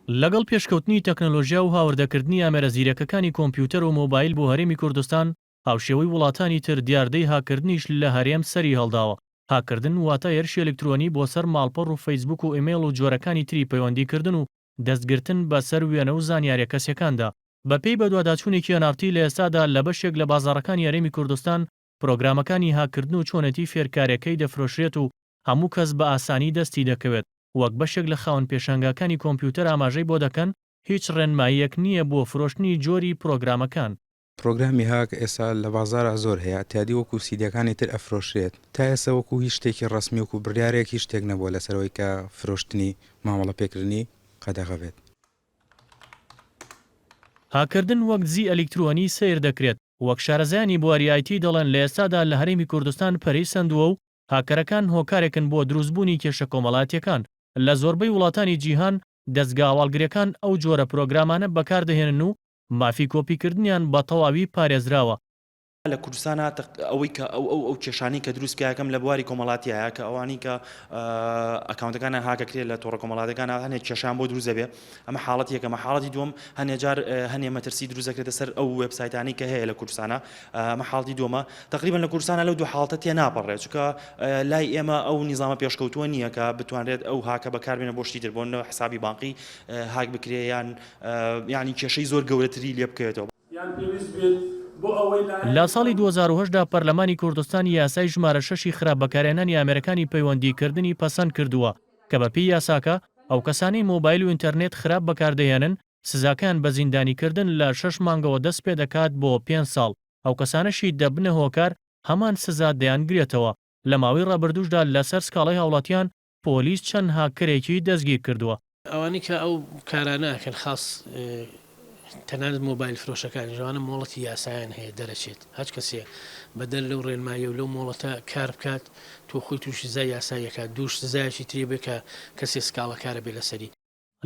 لەگەڵ پێشکەوتنی تەکنەلۆژیا و هاوردەکردنی ئامێرە زیرەکەکانی کۆمپیوتەر و مۆبایل بۆ هەرێمی کوردستان، هاوشێوەی وڵاتانی تر دیاردەی هاککردنیش لە هەرێم سەری هەڵداوە. هاککردن واتە هێرشی ئەلکترۆنی بۆ سەر ماڵپەڕ و فەیسبوک و ئیمەیڵ و جۆرەکانی تری پەیوەندیکردن و دەستگرتن بە سەر وێنە و زانیاریە کەسیەکاندا. بە پێی بەدواداچوونێکی ئێن ئاڕ تی لە ئێستادا لە بەشێک لە بازاڕەکانی هەرێمی کوردستان پرۆگرامەکانی هاککردن و چۆنێتی فێرکارێکەی دەفرۆشرێت و هەموو کەس بە ئاسانی دەستی دەکەوێت، وەک بەشێک لە خاوەن پێشانگاکانی کۆمپیوتەر ئاماژەی بۆ دەکەن هیچ ڕێنماییەک نییە بۆ فرۆشتنی جۆری پرۆگرامەکان. پرۆگرامی هاک ئێستا لە بازارا زۆر هەیە ئەتیادی وەکو سیدیەکانی تر ئەفرۆشرێت تا ئێستا وەکو هیچ شتێکی ڕەسمی وەکو بڕیارێک هیچ شتێک نەبووە لەسەر ئەوەی کە فرۆشتنی مامەڵە پێکردنی قەدەغە بێت. هاککردن وەک دزی ئەلیکترۆنی سەیر دەکرێت، وەک شارەزایانی بواری ئایتی دەڵێن لە ئێستادا لە هەرێمی کوردستان پەرەی سەندووە و هاککەرەکان هۆکارێکن بۆ دروستبوونی کێشە کۆمەڵایەتییەکان، لە زۆربەی وڵاتانی جیهان دەزگا هەواڵگرییەکان ئەو جۆرە پرۆگرامانە بەکاردەهێنن و مافی کۆپیکردنیان بە تەواوی پارێزراوە. لە کوردستانا ئەوەی کە ئەو ئەو ئەو کێشانەی کە دروست کە یەکەم لە بواری کۆمەڵاتیایە کە ئەوانەی کە ئەکاونتەکانیان هاکەکرێت لە تۆڕە کۆمەڵاتەکان هەنێک کێشان بۆ دروست دەبێ ئەمە حاڵەتی یەکەمە حاڵەتی دووەم هەنێ جار هەنێ مەترسی دروست دەکرێتە سەر ئەو وێبسایتانەی کە هەیە لە کوردستانە ئەمە حاڵەتی دووەمە تقریبا لە کوردستانە لەو دوو حاڵەتە تێ ناپەڕێت چونکە لای ئێمە ئەو نیزامە پێشکەوتووە نییە کە بتوانرێت ئەو هاکە بەکاربێنە بۆ شتی تر بۆ حسابی بانقی هاک بکرێ یان یانی کێشەی زۆر گەورەتری لێ بکەوێتەوە. یان پێویست بێت بۆ ئەوەی لایەنی لە ساڵی 2008 دا پەرلەمانی کوردستان یاسای ژمارە شەشی خراپ بەکارهێنانی ئامێرەکانی پەیوەندیکردنی پەسەند کردووە کە بەپێی یاساکە ئەو کەسانەی مۆبایل و ئینتەرنێت خراپ بەکاردەهێنن سزاکەیان بە زیندانیکردن لە شەش مانگەوە دەست پێدەکات بۆ پێنج ساڵ، ئەو کەسانەشی دەبنە هۆکار هەمان سزا دەیانگرێتەوە، لە ماوەی ڕابردووشدا لەسەر سکاڵای هاوڵاتیان پۆلیس چەند هاککەرێکی دەستگیرکردووە. ئەوانەی کە ئەو کارانە ئەکەن خاس تەنانەت مۆبایل فرۆشەکانیش ئەوانە مۆڵەتی یاسایان هەیە دەرەچێت هەچ کەسێ بەدەر لەو ڕێنماییە و لەو مۆڵەتە کار بکات تۆ خۆی تووشی سزای یاسایی ئەکات دووش سزایەکی تری بێ کە کەسێ سکاڵاکارە بێ لەسەری.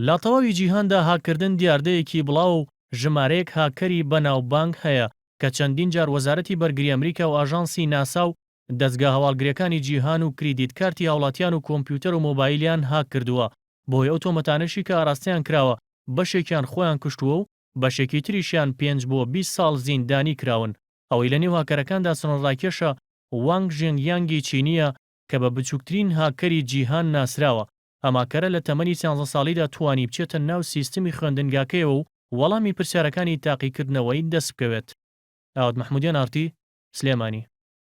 لە تەواوی جیهاندا هاککردن دیاردەیەکی بڵاوە و ژمارەیەک هاککەری بەناوبانگ هەیە کە چەندین جار وەزارەتی بەرگری ئەمریکا و ئاژانسی ناسا و دەزگا هەواڵگریەکانی جیهان و کریدیت کارتی هاوڵاتیان و کۆمپیوتەر و مۆبایلیان هاک کردووە، بەهۆی ئەو تۆمەتانەشی کە ئاراستەیان کراوە بەشێکیان خۆیان کوشتووە و بەشێکی تریشیان پێنج بۆ 20 ساڵ زیندانی کراون. ئەوەی لەنێو هاکەرەکاندا سەرنجڕاکێشە وانگ ژێنگیانگی چینییە کە بە بچووکترین هاککەری جیهان ناسراوە، ئەم هاککەرە لە تەمەنی سیانزە ساڵیدا توانی بچێتە ناو سیستمی خوێندنگاکەیەوە و وەڵامی پرسیارەکانی تاقیکردنەوەی دەستبکەوێت. ئاوات مەحمودیان ئاڕتی، سلێمانی.